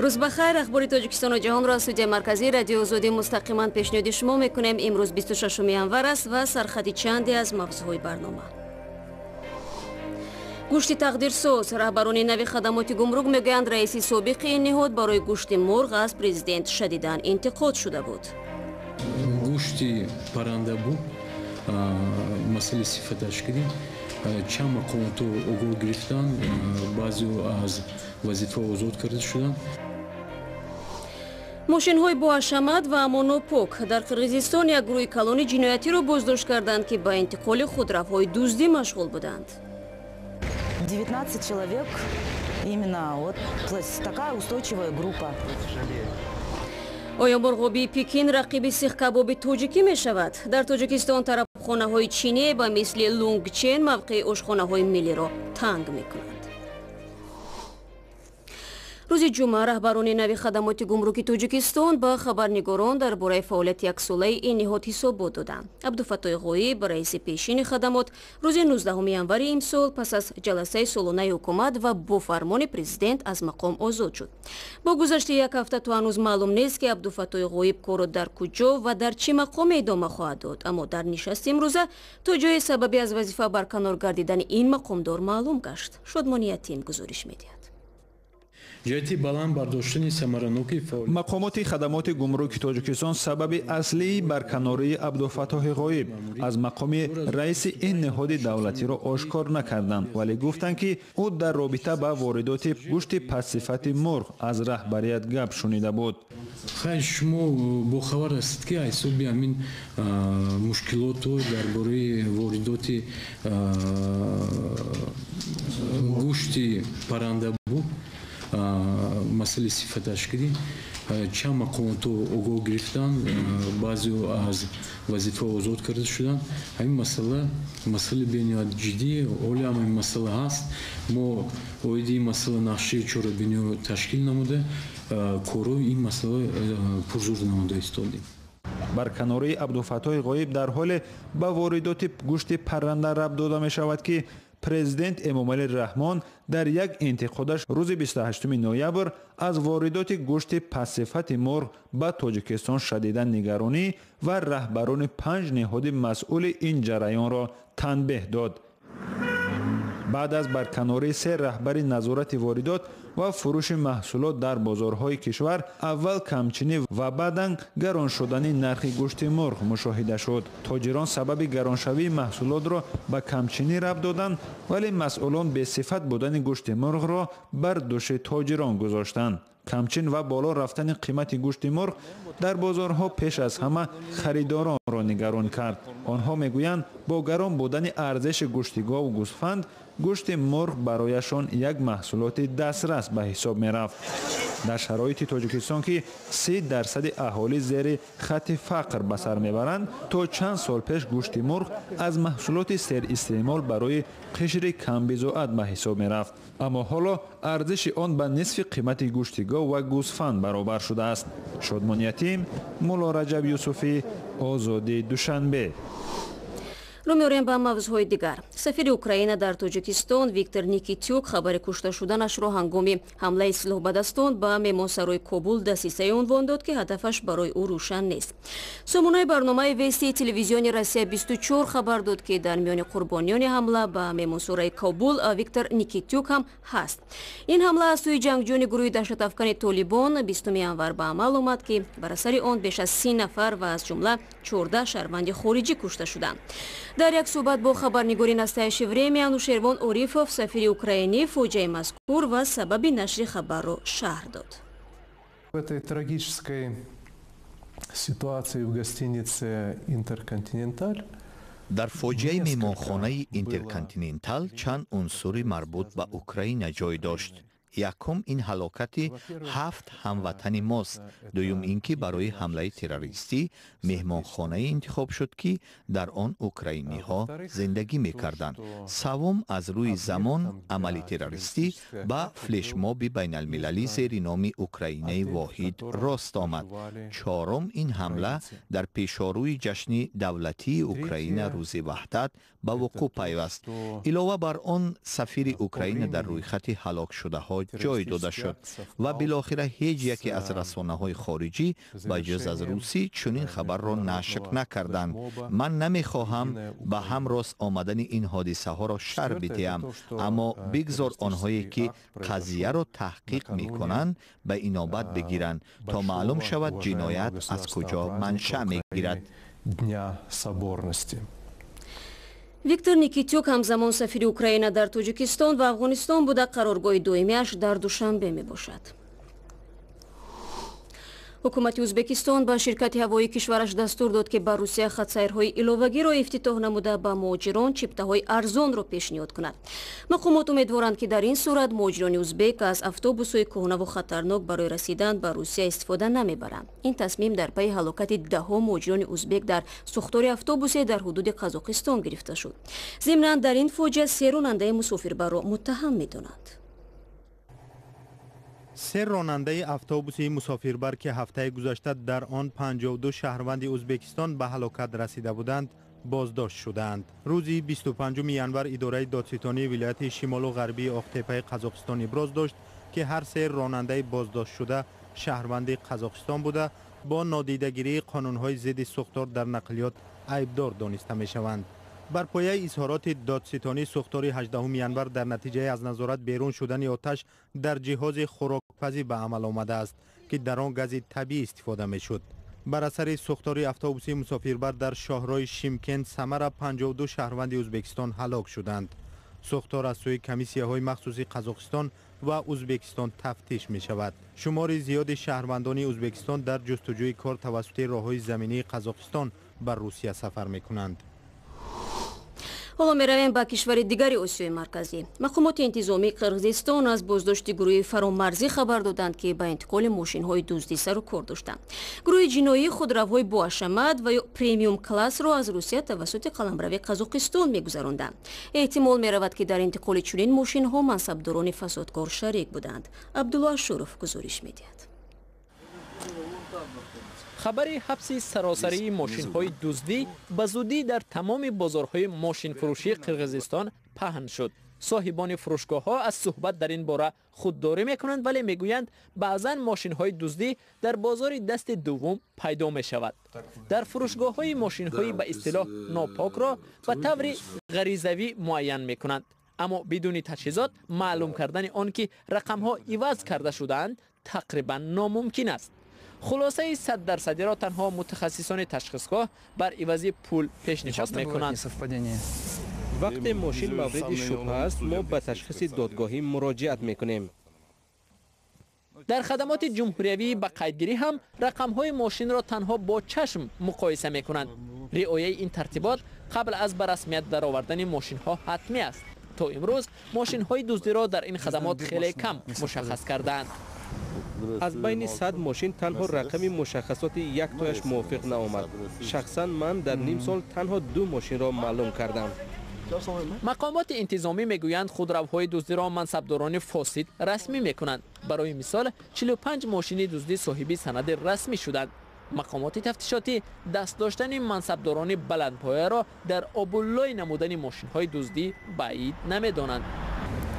Рӯз ба хайр. Ахбори Тоҷикистону ҷаҳонро аз студияи марказии Радиои Озодӣ мустақиман пешниҳоди шумо мекунем. Имрӯз 26 январ аст ва сархати чанде аз мавзӯъҳои барнома. Гӯшти тақдирсоз. Раҳбарони нави хадамоти гумрук мегӯянд, раиси собиқи ин ниҳод барои гӯшти мурғ аз президент шадидан интиқод шуда буд. Гӯшти парранда буд, масъалаи сифаташ кардем. Чанд мақомотро огоҳ гирифтанд, баъзео аз вазифа озод карда шуданд. Мошинҳои боҳашамат ва монопок. Дар Қирғизистон як гурӯҳи калони ҷиноятиро боздошт карданд, ки ба интиқоли худравҳои дуздӣ машғул буданд. 19 человек, именно вот такая устойчивая группа. Оё мурғобии Пекин рақиби сихкабоби тоҷикӣ мешавад? Дар Тоҷикистон тарабхонаҳои чине ба мисли Лунгчен мавқеи ошхонаҳои миллиро танг мекунанд. Рӯзи ҷумъа раҳбарони нави хадамоти гумруки Тоҷикистон ба хабарнигорон дар бораи фаъолияти яксолаи ин ниҳод ҳисобот доданд. Абдуфаттои Ғоиб, раиси пешини хадамот, рӯзи 19 январи имсол пас аз ҷаласаи солонаи ҳукумат ва бо фармони президент аз мақом озод шуд. Бо гузашти як ҳафта то ҳанӯз маълум нест, ки Абдуфаттои Ғоиб корро дар куҷо ва дар чӣ мақоме идома хоҳад дод, аммо дар нишасти имрӯза то ҷое сабаби аз вазифа барканор гардидани ин мақомдор маълум гашт. Шодмони Ятим гузориш медиҳад. Ҷиҳати баланд бардоштани самараноки Мақомоти хадамоти гумруки Тоҷикистон сабаби аслии барканории Абдуфаттоҳи Ғоиб аз мақоми раиси ин ниҳоди давлатиро ошкор накарданд, вале гуфтанд, ки ӯ дар робита ба воридоти гӯшти пастсифати мурғ аз раҳбарият гап шунида буд. Хайр, шумо бохабар ҳастед, ки ҳисоби ҳамин мушкилоту дар бораи воридоти гӯшти парранда буд, масъалаи сифаташ кардем. Чанд мақомотро огоҳ гирифтанд, баъзео аз вазифа озод карда шуданд. Ҳамин масъала масъалаи бениҳоят ҷиддӣ. Ҳоле ҳам ин масъала ҳаст. Мо оиди ин масъала нақшаи чорабиниро ташкил намуда, корҳои ин масъала пурзур намуда истодем. Барканории Абдуфаттоҳи Ғоиб дар ҳоле ба воридоти гӯшти парранда рабт дода мешавад, ки президент Эмомалӣ Раҳмон дар як интиқодаш рӯзи 28 ноябр аз воридоти гӯшти пастсифати мурғ ба Тоҷикистон шадидан нигаронӣ ва раҳбарони панҷ ниҳоди масъули ин ҷараёнро танбеҳ дод. Баъд аз барканории се раҳбари назорати воридот ва фурӯши маҳсулот дар бозорҳои кишвар аввал камчинӣ ва баъдан гарон шудани нархи гӯшти мурғ мушоҳида шуд. Тоҷирон сабаби гароншавии маҳсулотро ба камчинӣ рабт доданд, вале масъулон бесифат будани гӯшти мурғро бар дӯши тоҷирон гузоштанд. Камчин ва боло рафтани қимати гӯшти мурғ дар бозорҳо пеш аз ҳама харидоронро нигарон кард. Онҳо мегӯянд, бо гарон будани арзиши гӯшти гову гӯсфанд гӯшти мурғ барояшон як маҳсулоти дастрас ба ҳисоб мерафт. Дар шароити Тоҷикистон, ки 30 дарсади аҳолӣ зери хатти фақр ба сар мебаранд, то чанд сол пеш гӯшти мурғ аз маҳсулоти серистеъмол барои қишри камбизоат ба ҳисоб мерафт, аммо ҳоло арзиши он ба нисфи қимати гӯшти гов ва гӯсфанд баробар шудааст. Шодмон Ятим, Мулло Раҷаб Юсуфӣ, Озодӣ, Душанбе. Рӯ меорем ба мавзӯъҳои дигар. Сафири Украина дар Тоҷикистон Виктор Никитюк хабари кушта шуданашро ҳангоми ҳамлаи силоҳбадастон ба меҳмонсарои Кобул дасисае унвон дод, ки ҳадафаш барои ӯ рӯшан нест. Сомонаи барномаи Вестии телевизиони Россия 24 хабар дод, ки дар миёни қурбониёни ҳамла ба меҳмонсарои Кобул Виктор Никитюк ҳам ҳаст. Ин ҳамла аз сӯи ҷангҷӯёни гурӯҳи даҳшатафкани Толибон 20 январ ба амал омад, ки бар асари он беш аз 30 нафар ва аз ҷумла 14 шаҳрванди хориҷӣ кушта шуданд. Дар як суҳбат бо хабарнигори «Настоящее время» Анушервон Орифов сафири украинӣ фоҷиаи мазкур ва сабаби нашри хабарро шарҳ дод. В этой трагической ситуации в гостинице «Интерконтиненталь» Дар фоҷиаи меҳмонхонаи Интерконтинентал чанд унсури марбут ба Украина ҷой дошт. Якум, ин ҳалокати ҳафт ҳамватани мост. Дуюм, ин ки барои ҳамлаи террористӣ меҳмонхонае интихоб шуд, ки дар он украиниҳо зиндагӣ мекарданд. Саввум, аз рӯи замон амали террористӣ ба флешмоби байналмилалӣ зери номи «Украинаи воҳид» рост омад. Чорум, ин ҳамла дар пешорӯи ҷашни давлатии Украина, Рӯзи Ваҳдат, ба вуқӯъ пайваст. Илова бар он, сафири Украина дар рӯйхати ҳалокшудаҳо ҷой дода шуд ва билохира ҳеҷ яке аз расонаҳои хориҷӣ ба ҷуз аз русӣ чунин хабарро нашр накарданд. Ман намехоҳам ба ҳам рост омадани ин ҳодисаҳоро шарҳ бидиҳам, аммо бигзор онҳое ки қазияро таҳқиқ мекунанд ба инобат бигиранд, то маълум шавад ҷиноят аз куҷо маншаъ мегирад. Дня соборности. Виктор Никитюк ҳамзамон сафири Украина дар Тоҷикистон ва Афғонистон буда, қароргоҳи доимиаш дар Душанбе мебошад. Ҳукумати Ӯзбекистон ба ширкати ҳавоии кишвараш дастур дод, ки ба Русия хатсайрҳои иловагиро ифтитоҳ намуда, ба муҳоҷирон чиптаҳои арзонро пешниҳод кунад. Мақомот умедворанд, ки дар ин сурат муҳоҷирони ӯзбек аз автобусҳои кӯҳнаву хатарнок барои расидан ба Русия истифода намебаранд. Ин тасмим дар пайи ҳалокати даҳҳо муҳоҷирони ӯзбек дар сӯхтори автобусе дар ҳудуди Қазоқистон гирифта шуд. Зимнан дар ин фоҷиа се ронандаи мусофирбарро муттаҳам медонанд. Се ронандаи автобуси мусофирбар, ки ҳафтаи гузашта дар он 52 шаҳрванди Ӯзбекистон ба ҳалокат расида буданд, боздошт шудаанд. Рӯзи 25 январ идораи додситонии вилояти шимолу ғарбии Оқтепаи Қазоқистон иброз дошт, ки ҳар се ронандаи боздоштшуда шаҳрванди Қазоқистон буда, бо нодидагирии қонунҳои зидди сӯхтор дар нақлиёт айбдор дониста мешаванд. Бар пояи изҳороти додситонӣ, сӯхтори 18 январ дар натиҷаи аз назорат берун шудани оташ дар ҷиҳози хӯрокпазӣ ба амал омадааст, ки дар он гази табиӣ истифода мешуд. Бар асари сӯхтори автобуси мусофирбар дар шоҳроҳи Шимкент Самара 52 шаҳрванди Ӯзбекистон ҳалок шуданд. Сӯхтор аз сӯи комиссияҳои махсуси Қазоқистон ва Ӯзбекистон тафтиш мешавад. Шумори зиёди шаҳрвандони Ӯзбекистон дар ҷустуҷӯи кор тавассути роҳҳои заминии Қазоқистон ба Русия сафар мекунанд. Ҳоло меравем ба кишвари дигари Осиёи Марказӣ. Мақомоти интизомии Қирғизистон аз боздошти гурӯҳи фаромарзӣ хабар доданд, ки ба интиқоли мошинҳои дуздӣ сару кор доштанд. Гурӯҳи ҷиноӣ худравҳои боҳашамат ва ё премиум классро аз Русия тавассути қаламрави Қазоқистон мегузаронданд. Эҳтимол меравад, ки дар интиқоли чунин мошинҳо мансабдорони фасодкор шарик буданд. Абдулло Ашуров гузориш медиҳад. Хабари ҳабси саросарии мошинҳои дуздӣ ба зудӣ дар тамоми бозорҳои мошинфурӯшии Қирғизистон паҳн шуд. Соҳибони фурӯшгоҳҳо аз суҳбат дар ин бора худдорӣ мекунанд, вале мегӯянд, баъзан мошинҳои дуздӣ дар бозори дасти дуввум пайдо мешавад. Дар фурӯшгоҳҳои мошинҳои ба истилоҳ нопокро ба таври ғаризавӣ муайян мекунанд, аммо бидуни таҷҳизот маълум кардани он ки рақамҳо иваз карда шудаанд, тақрибан номумкин аст. Хулосаи 100-дарсадиро танҳо мутахассисони ташхисгоҳ бар ивази пул пешниҳод мекунанд. Вақте мошин мавриди шубҳа аст, мо ба ташхиси додгоҳӣ муроҷиат мекунем. Дар хадамоти ҷумҳуриявии ба қайдгирӣ ҳам рақамҳои мошинро танҳо бо чашм муқоиса мекунанд. Риояи ин тартибот қабл аз ба расмият даровардани мошинҳо ҳатмӣ аст. То имрӯз мошинҳои дуздиро дар ин хадамот хеле кам мушаххас кардаанд. Аз байни 100 мошин танҳо рақами мушаххасоти яктояш мувофиқ наомад. Шахсан ман дар ним сол танҳо ду мошинро маълум кардам. Мақомоти интизомӣ мегӯянд, худравҳои дуздиро мансабдорони фосид расмӣ мекунанд. Барои мисол, 45 мошини дуздӣ соҳиби санади расмӣ шуданд. Мақомоти тафтишотӣ даст доштани мансабдорони баландпояро дар обуллой намудани мошинҳои дуздӣ баъид намедонанд.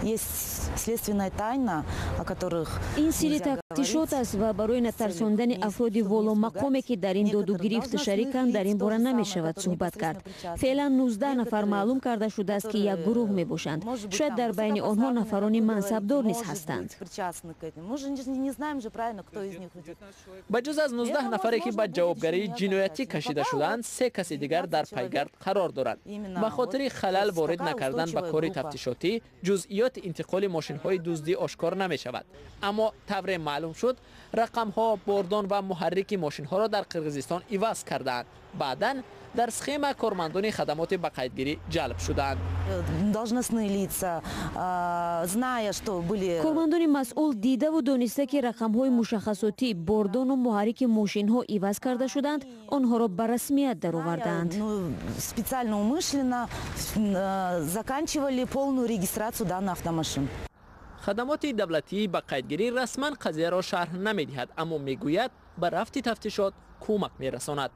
Есть следственная тайна, о которых Ин сирри тафтишот аст ва барои натарсондани афроди воломақоме, ки дар ин доду гирифт шариканд, дар ин бора намешавад суҳбат кард. Феълан 19 нафар маълум карда шудааст, ки як гурӯҳ мебошанд. Шояд дар байни онҳо нафарони мансабдор низ ҳастанд. Ба ҷуз аз 19 нафаре, ки ба ҷавобгарии ҷиноятӣ кашида шудаанд, се каси дигар дар пайгард қарор доранд. Ба хотири халал ворид накардан ба кори тафтишотӣ, ҷузъиёти интиқоли мошинҳои дуздӣ ошкор намешавад. Аммо тавре маълум шуд, рақамҳо, бордон ва муҳаррики мошинҳоро дар Қирғизистон иваз кардаанд. Баъдан дар схема кормандони хадамоти ба қайдгирӣ ҷалб шуданд. Должностные лица, зная, что были Кормандони масъул дидаву дониста, ки рақамҳои мушаххасотӣ, бордону муҳаррики мошинҳо иваз карда шуданд, онҳоро ба расмият даровардаанд. Специально, умышленно заканчивали полную регистрацию данных автомашин. Хадамоти давлатии ба қайдгирӣ расман қазияро шарҳ намедиҳад, аммо мегӯяд, ба рафти тафтишот кӯмак мерасонад.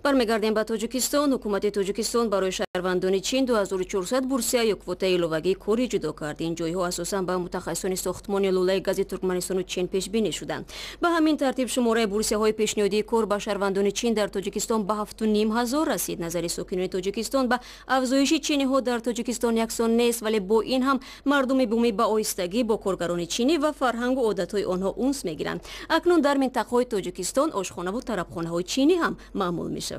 Бармегардем ба Тоҷикистон. Ҳукумати Тоҷикистон барои шаҳрвандони Чин 2400 бурсия ё квотаи иловагии корӣ ҷудо кард. Ин ҷойҳо асосан ба мутахассисони сохтмони лӯлаи гази Туркманистону Чин пешбинӣ шуданд. Ба ҳамин тартиб шумораи бурсияҳои пешниҳодии кор ба шаҳрвандони Чин дар Тоҷикистон ба 7500 расид. Назари сокинони Тоҷикистон ба афзоиши чиниҳо дар Тоҷикистон яксон нест, вале бо ин ҳам мардуми бумӣ ба оҳистагӣ бо коргарони чинӣ ва фарҳангу одатҳои онҳо унс мегиранд. Акнун дар минтақаҳои Тоҷикистон ошхонаву тарабхонаҳои чинӣ ҳам маъмул мешавад.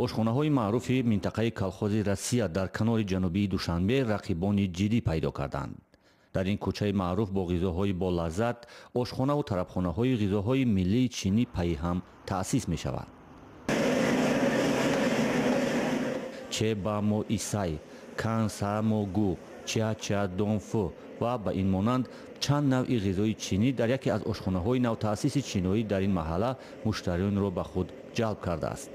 Ошхонаҳои маъруфи минтақаи колхози Россия дар канори ҷанубии Душанбе рақибони ҷиддӣ пайдо карданд. Дар ин кӯчаи маъруф бо ғизоҳои болаззат ошхонаву тарабхонаҳои ғизоҳои миллии чинӣ пайи ҳам таъсис мешавад. Чебамо исай, кансамогу, чача донфу ва ба ин монанд чанд навъи ғизои чинӣ дар яке аз ошхонаҳои навтаъсиси чиноӣ дар ин маҳалла муштариёнро ба худ ҷалб кардааст.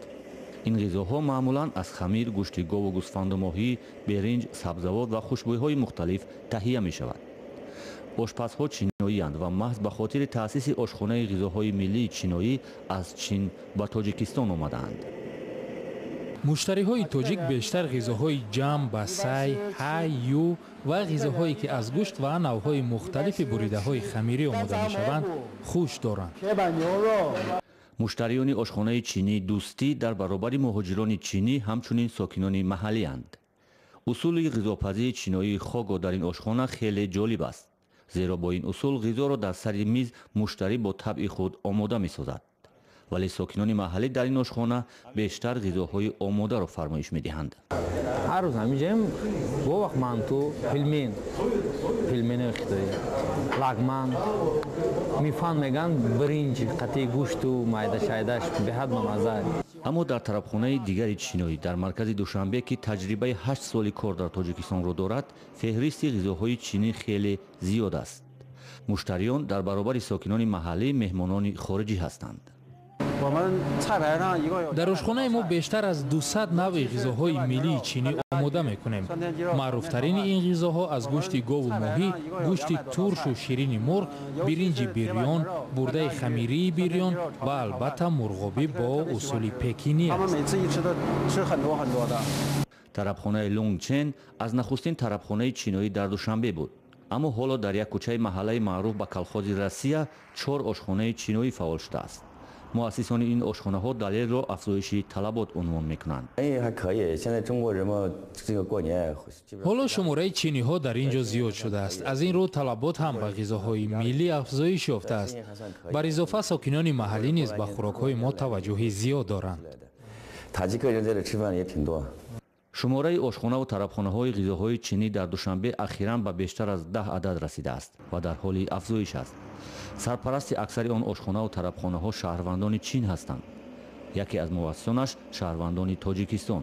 Ин ғизоҳо маъмулан аз хамир, гӯшти гову гӯсфанду моҳӣ, беринҷ, сабзавот ва хушбӯйҳои мухталиф таҳия мешавад. Ошпазҳо чиноиянд ва маҳз ба хотири таъсиси ошхонаи ғизоҳои миллии чиноӣ аз Чин ба Тоҷикистон омадаанд. Муштариҳои тоҷик бештар ғизоҳои ҷам, басай, ҳай, ю ва ғизоҳое ки аз гӯшт ва навъҳои мухталифи буридаҳои хамирӣ омода мешаванд хуш доранд. Муштариёни ошхонаи чинӣ Дӯстӣ дар баробари муҳоҷирони чинӣ ҳамчунин сокинони маҳаллианд. Усули ғизопазии чиноии хого дар ин ошхона хеле ҷолиб аст, зеро бо ин усул ғизоро дар сари миз муштарӣ бо табъи худ омода месозад. Вале сокинони маҳаллӣ дар ин ошхона бештар ғизоҳои омодаро фармоиш медиҳанд. Ҳар рӯз ҳаминҷаем бо вақт манту, пилмен, пилмени хитоӣ, лагман, мифан меган, биринҷ, қатъи гӯшту майда-шайдаш беҳад бамазза. Аммо дар тарабхонаи дигари чиноӣ дар маркази Душанбе, ки таҷрибаи 8 соли кор дар Тоҷикистонро дорад, феҳристи ғизоҳои чинӣ хеле зиёд аст. Муштариён дар баробари сокинони маҳаллӣ меҳмонони хориҷӣ ҳастанд. Дар ошхонаи мо бештар аз 200 навъи ғизоҳои миллии чинӣ омода мекунем. Маъруфтарини ин ғизоҳо аз гӯшти гову моҳӣ, гӯшти туршу ширини мурғ, биринҷи бирён, бурдаи хамирии бирён ва албатта мурғобӣ бо усули пекинӣ аст. Тарабхонаи Лонгчен аз нахустин тарабхонаи чиноӣ дар Душанбе буд. Аммо ҳоло дар як кӯчаи маҳаллаи маъруф ба колхози Россия 4 ошхонаи чиноӣ фаъол шудааст. Муассисони ин ошхонаҳо далелро афзоиши талабот унвон мекунанд. Ҳоло шумораи чиниҳо дар ин ҷо зиёд шудааст. Аз ин рӯ талабот ҳам ба ғизоҳои миллӣ афзоиш ёфтааст. Бар изофа сокинони маҳаллӣ низ ба хӯрокҳои мо таваҷҷӯҳи зиёд доранд. Шумораи ошхонаву тарабхонаҳои ғизоҳои чинӣ дар Душанбе ахиран ба бештар аз 10 адад расидааст ва дар ҳоли афзоиш аст. Сарпарасти аксари он ошхонаву тарабхонаҳо шаҳрвандони Чин ҳастанд. Яке аз муассисонаш шаҳрвандони Тоҷикистон.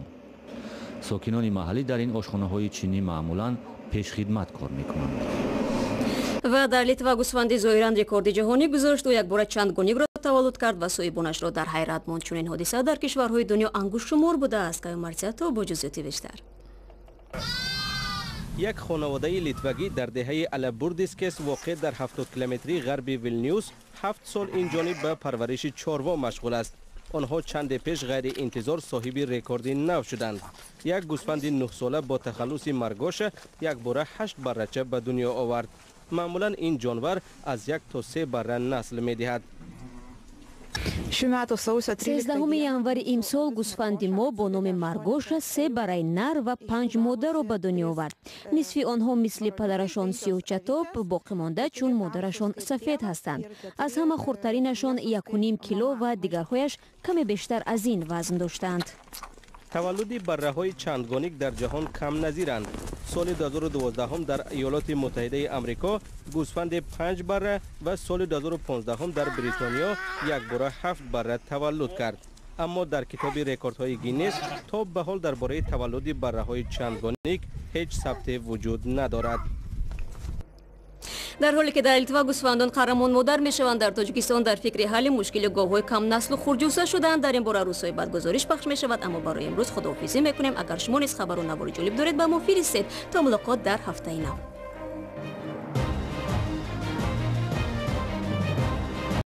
Сокинони маҳаллӣ дар ин ошхонаҳои чинӣ маъмулан пешхидмат кор мекунанд. Ва дар Литва гӯсфанди зоҳиран рекорди ҷаҳонӣ гузошт. Ӯ якбора чанд гунигро таваллуд кард ва соҳибонашро дар ҳайрат монд. Чунин ҳодиса дар кишварҳои дунё ангуштшумор будааст. Каюмарсиято бо ҷузъиёти бештар. Як хонаводаи литвагӣ дар деҳаи Алабурдискес воқеъ дар 70 километрии ғарби Вилнюс 7 сол ин ҷониб ба парвариши чорво машғул аст. Онҳо чанде пеш ғайриинтизор соҳиби рекорди нав шуданд. Як гӯсфанди 9-сола бо тахаллуси Маргоша якбора 8 баррача ба дунё овард. Маъмулан ин ҷонвар аз 1 то 3 барра насл медиҳад. 13 январи имсол гӯсфанди мо бо номи Маргоша 3 барраи нар ва 5 модарро ба дунё овард. Нисфи онҳо мисли падарашон сиёҳчатоб, боқӣ монда чун модарашон сафед ҳастанд. Аз ҳама хурдтаринашон 1,5 кило ва дигарҳояш каме бештар аз ин вазн доштанд. Таваллуди барраҳои чандгоник дар ҷаҳон камназиранд. Соли 2012 дар Иёлоти Муттаҳидаи Амрико гӯсфанди 5 барра ва соли 2015 дар Бритониё якбора 7 барра таваллуд кард. Аммо дар китоби рекордҳои Гиннес то ба ҳол дар бораи таваллуди барраҳои чандгоник ҳеҷ сабте вуҷуд надорад. Дар ҳоле ки дар Литва гӯсфандон қаҳрамон модар мешаванд, дар Тоҷикистон дар фикри ҳалли мушкили говҳои камнаслу хурҷуса шуданд. Дар ин бора рӯзҳои баъд гузориш пахш мешавад. Аммо барои имрӯз худоҳофизӣ мекунем. Агар шумо низ хабару навори ҷолиб доред, ба мо фиристед. То мулоқот дар ҳафтаи нав.